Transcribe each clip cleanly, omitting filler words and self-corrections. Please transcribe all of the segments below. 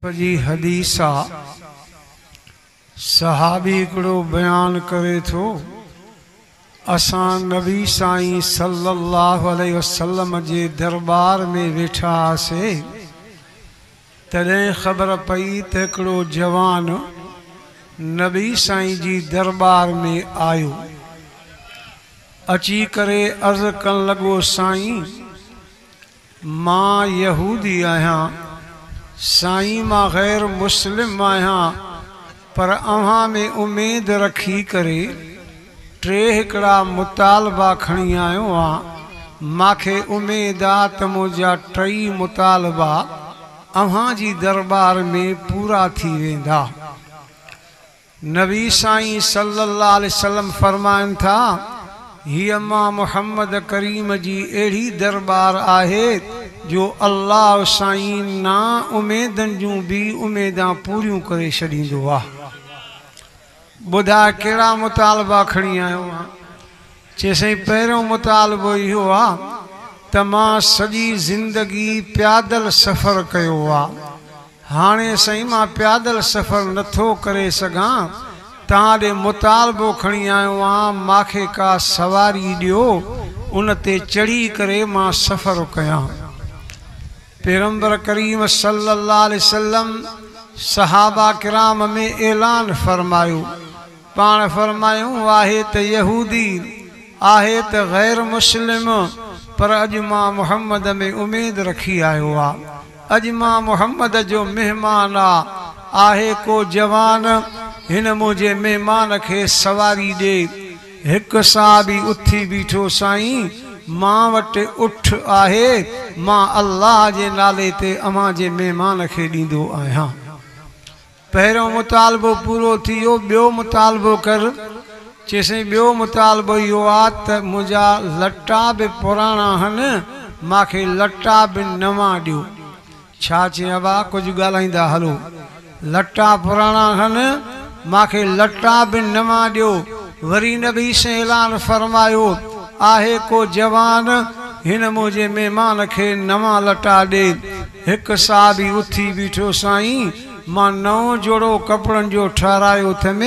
جي حديث آ، صحابي هڪڙو بيان ڪري ٿو، اسان نبي سائين صلّي اللّٰه عليه وسلّم جي درٻار ۾ ويٺا هئاسي، تڏهن خبر پئي ته هڪڙو جوان نبي سائين جي درٻار ۾ آيو. اچي ڪري عرض ڪرڻ لڳو، سائين! مان يهودي آهيان، سائين مان غير مسلم آهيان، پر اوهان ۾ اميد رکي ڪري ٽي هڪڙا مطالبا کڻي آيو آن، ماکي اميد آ ته منهنجا ٽئي مطالبا اوهان جي درٻار ۾ پورا ٿي ويندا. نبي سائين صلّي اللّٰه عليه وسلّم فرمائن ٿا، هيء مان محمّد ڪريم جي اهڙي درٻار آهي جو الله سائين نا اميدن جون به اميدان پوريون ڪري ڇڏيندو آ. ٻڌاء ڪهڙا مطالبا کڻي آيو آن؟ چي سائين پهريون مطالبو اهو آ ته مان سڄي زندگي پيادل سفر ڪيو آ، هاڻي سائين مان پيادل سفر نه ٿو ڪري سگهان، توهان ڏي مطالبو کڻي آيو آن، ماکي ڪا سواري ڏيو، ان تي چڙهي ڪري مان سفر ڪيان. پيغمبر ڪريم صلّي اللّٰه عليه وسلّم صحابه ڪرام ۾ اعلان فرمايو. پاڻ فرمايائون، آهي ته يهودي، آهي ته غير مسلم، پر اڄ مان محمد ۾ اميد رکي آيو آ. اڄ مان محمد جو مهمان آ. آهي ڪو جوان، هن منهنجي مهمان کي سواري ڏي. هڪ صحابي اٿي بيٺو، سائين! مان وٽ اٺ آهي، مان الله جي نالي تي اوهان جي مهمان کي ڏيندو آهيان. پهريون مطالبو پورو ٿي ويو، ٻيو مطالبو ڪر. چي سائين ٻيو مطالبو اهو آ ته منهنجا لٽا به پراڻا هن، مان کي لٽا به نوان ڏيو. ڇا چين ابا ڪجهه ڳالهائيندا هلو. لٽا پراڻا هن، مان کي لٽا به نوان ڏيو. وري نبي سائين اعلان فرمايو، آهي ڪو جوان، هن منهنجي مهمان کي نوان لٽا ڏي. هڪ صحابي اٿي بيٺو، سائين! مان نئون جوڙو ڪپڙن جو ٺهرايو اٿم،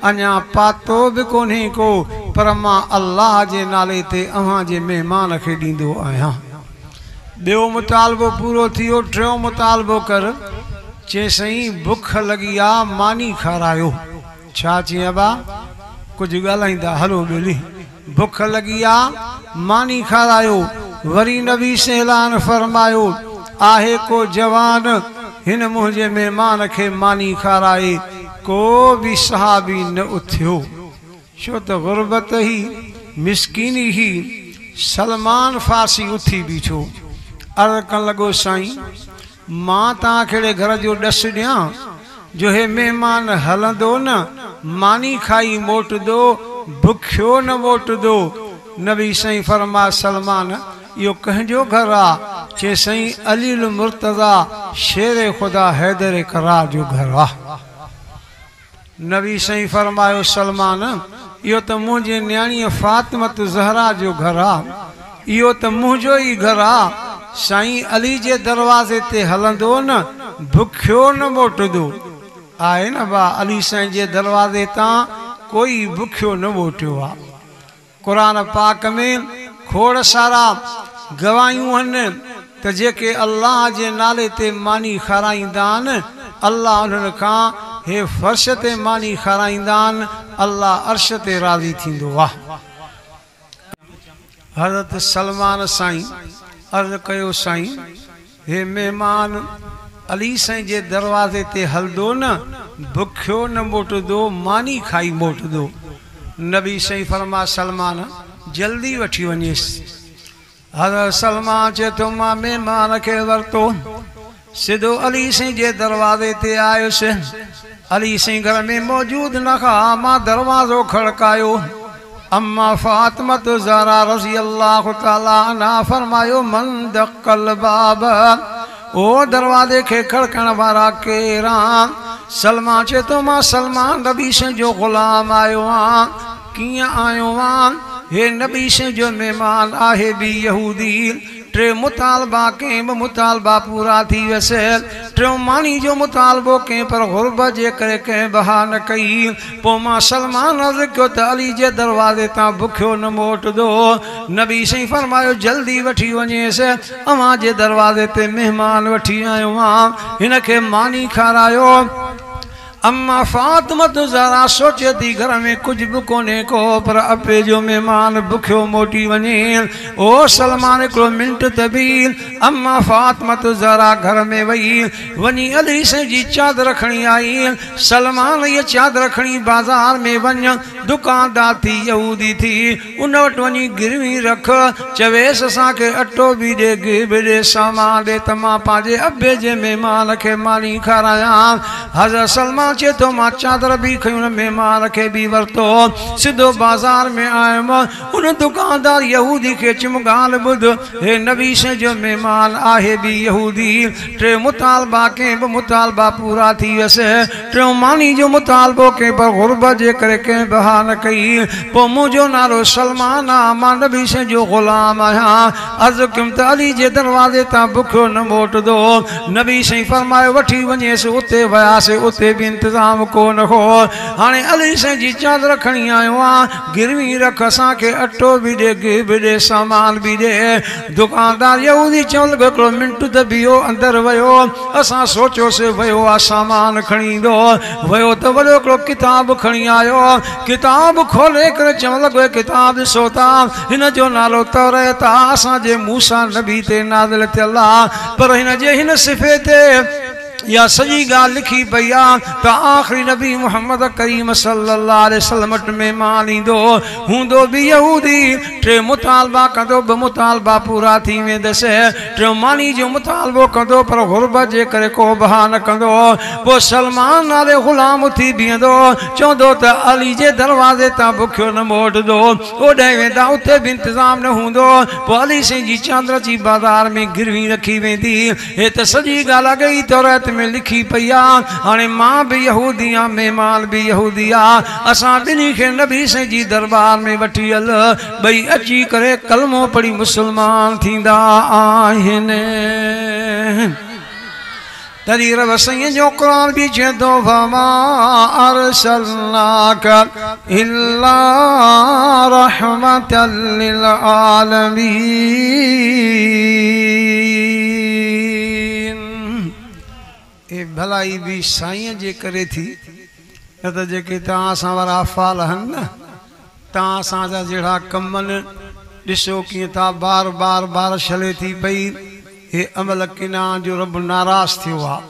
اڃا پاتو به ڪونهي ڪو، پر مان الله جي نالي تي اوهان جي مهمان کي ڏيندو آهيان. ٻيو مطالبو پورو ٿي ويو، ٽيون مطالبو ڪر. چي سائين! بک لڳي آ، ماني کارايو. ڇا چين ابا؟ ڪجهه ڳالهائيندا هلو ٻيلي. بک لڳي آ، ماني کارايو. وري نبي سين اعلان فرمايو، آهي ڪو جوان، هن منهنجي مهمان کي ماني کارائي. ڪو به صحابي نه اٿيو. ڇو ته غربت هئي، مسڪيني هئي. سلمان فارسي اٿي بيٺو. عرض ڪرڻ لڳو، سائين! مان توهان کي اهڙي گهر جو ڏس ڏيان، جو هي مهمان هلندو نه، ماني کائي موٽندو، بکيو نه موٽندو. نبي سائين فرمايو، سلمان! اهو ڪنهن جو گهر آ؟ چي سائين علي المرتضيٰ شير خدا حيدر ڪرار جو گهر آ. نبي سائين فرمايو، سلمان! اهو ته منهنجي نياڻيء فاطمة الزهراء جو گهر آ. اهو ته منهنجو ئي گهر آ. سائين علي جي دروازي تي هلندو نه، بکيو نه موٽندو. آهي نه ڀاء، علي سائين جي دروازي تان ڪوئي بکيو نه موٽيو آ. قرآن پاڪ ۾ کوڙ سارا گواهيون هن ته جيڪي الله جي نالي تي ماني کارائيندا آهن الله انهن کان هي فرش تي ماني کارائيندا آهن الله عرش تي راضي ٿيندو آهي. حضرت سلمان سائين عرض ڪيو سائين! هي مهمان علي سائين جي دروازي تي هلندو نه بکيو نه موٽندو ماني کائي موٽندو. نبي سائين فرمايو سلمان جلدي وٺي وڃيس. حضرت سلمان چئي ٿو مان مهمان کي ورتو سڌو علي سائين جي دروازي تي آيس. علي سائين گهر ۾ موجود نه ها مان دروازو کڙڪايو. اما فاطمة الزهراء رضي الله تعالٰي عنها فرمايو، من دق الباب، او دروازي کي کڙڪڻ وارا ڪير آن؟ سلمان چئي ٿو، مان سلمان نبي سائين جو غلام آيو آن، ڪيئن آيو آن؟ هي نبي سائين جو مهمان آهي به يهودي. टे मुतालबा कंहिं बि मुतालबा पूरा थी वियसि। टियों मानी जो मुतालबो कयईं पर गुरबत जे करे कंहिं बि हा न कई। पोइ मां सलमान अर्ज़ु कयो त अली जे दरवाज़े तां बुखियो न मोटंदो। नबी साईं फरमायो जल्दी वठी वञेसि, अव्हां जे दरवाज़े ते महिमान वठी आयो आहियां, हिनखे मानी खारायो। अम्मा फातिमा तो ज़रा सोचे थी घर में कुझु बि कोन्हे को, पर अबे जो महिमान बुखियो मोटी वञे। ओ सलमान हिकिड़ो मिंट त बि। अम्मा फातिमा तो ज़रा घर में वई, वञी अली साईं जी चादर खणी आई। सलमान इहा चादर खणी बाज़ार में वञ, दुकानदार थी यहूदी थी, उन वटि वञी गिरवी रख, चवेसि असांखे अटो बि ॾे, गिह बि ॾे, सामान ॾे त मां पंहिंजे अबे जे महिमान खे मानी खारायां। हज़रत सलमान चए थो मां चादर बि खणी उन महिमान खे बि वरितो, सिधो बाज़ार में आयुमि। उन दुकानदार यहूदी खे चयुमि ॻाल्हि ॿुध, हे नबी साईं जो महिमान आहे बि यहूदी। टे मुतालबा कंहिं बि मुतालबा पूरा थी वियसि। टियों मानी जो मुतालबो कयईं पर गुरबत जे करे कंहिं बि हा न कई। पोइ मुंहिंजो नालो सलमान आहे, मां नबी साईं जो ग़ुलाम आहियां। अर्ज़ु कयुमि त अली जे दरवाज़े तां बुखियो न मोटंदो। नबी साईं फरमायो वठी वञेसि। उते वियासीं, उते बि इंतज़ाम कोन हो। हाणे अली साईं जी चादर खणी आयो आहियां, गिरवी रख, असांखे अटो बि ॾे, गिह बि ॾे, सामान बि ॾे। दुकानदार यहूदी चवण लॻो हिकिड़ो मिंट त बीहो। अंदरि वियो, असां सोचियोसीं वियो आहे सामान खणी ईंदो। वियो त वॾो हिकिड़ो किताब खणी आयो। किताब खोले करे चवण लॻो किताब ॾिसो था, हिन जो नालो तौरात आहे, असांजे मूसा नबी ते नाज़िल थियल आहे, पर हिन जे हिन सिफ़े ते या सॼी ॻाल्हि लिखी पई आहे त आख़िरी नबी मोहम्मद करीम सल्लल्लाहु अलैहि वसल्लम वटि महिमान ईंदो, हूंदो बि यहूदी। टे मुतालबा कंदो, ॿ मुतालबा पूरा थी वेंदसि। टियों मानी जो मुतालबो कंदो पर गुरबत जे करे को बि हा न कंदो। पोइ सलमान नाले ग़ुलाम उथी बीहंदो, चवंदो त अली जे दरवाज़े तां बुखियो न मोटंदो। ओॾे वेंदा, उते बि इंतज़ाम न हूंदो। पोइ अली साईं जी चादर अची बाज़ार में गिरवी रखी वेंदी। हे त सॼी ॻाल्हि अॻे ई तौरात में लिखी पई आहे। हाणे मां बि यहूदी आहियां, महिमान बि यहूदी आहे, असां ॿिन्ही खे नबी साईं जी दरबार में वठी हल, ॿई अची करे कलमो पढ़ी मुस्लमान थींदा आहिनि। तॾहिं रब साईं जो क़ुरान बि चए थो वमा अरसलनाक इल्ला रहमतल लिल आलमीन। ए भलाई बि साईं जे करे थी, न त जेके तव्हां सां वारा अफ़ाल आहिनि न, तव्हां असांजा जहिड़ा कम आहिनि, ॾिसो कीअं था बार बार बारिश हले थी पई। हे अमल किना जो रब नाराज़ थियो आहे,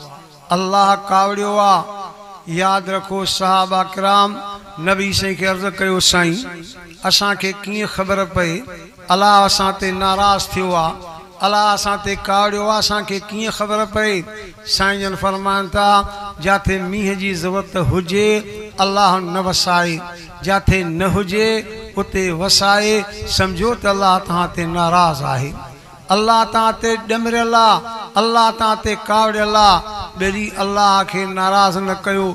अल्लाह कावड़ियो आहे। यादि रखो सहाबा किराम नबी साईं खे अर्ज़ु कयो, साईं असांखे कीअं ख़बर पए अल्लाह असां ते नाराज़ थियो आहे, अल्लाह असां ते कावड़ियो आहे, असांखे कीअं ख़बर पए? साईं जन फरमाइनि था जिते मींहं जी ज़रूरत हुजे अल्लाह न वसाए, जिते न हुजे उते वसाए। सम्झो त अल्लाह तव्हां ते नाराज़ आहे, अल्लाह तव्हां ते ॾमरियल आहे, अल्लाह तव्हां ते कावड़ियल आहे। ॿेड़ी अल्लाह खे नाराज़ न कयो।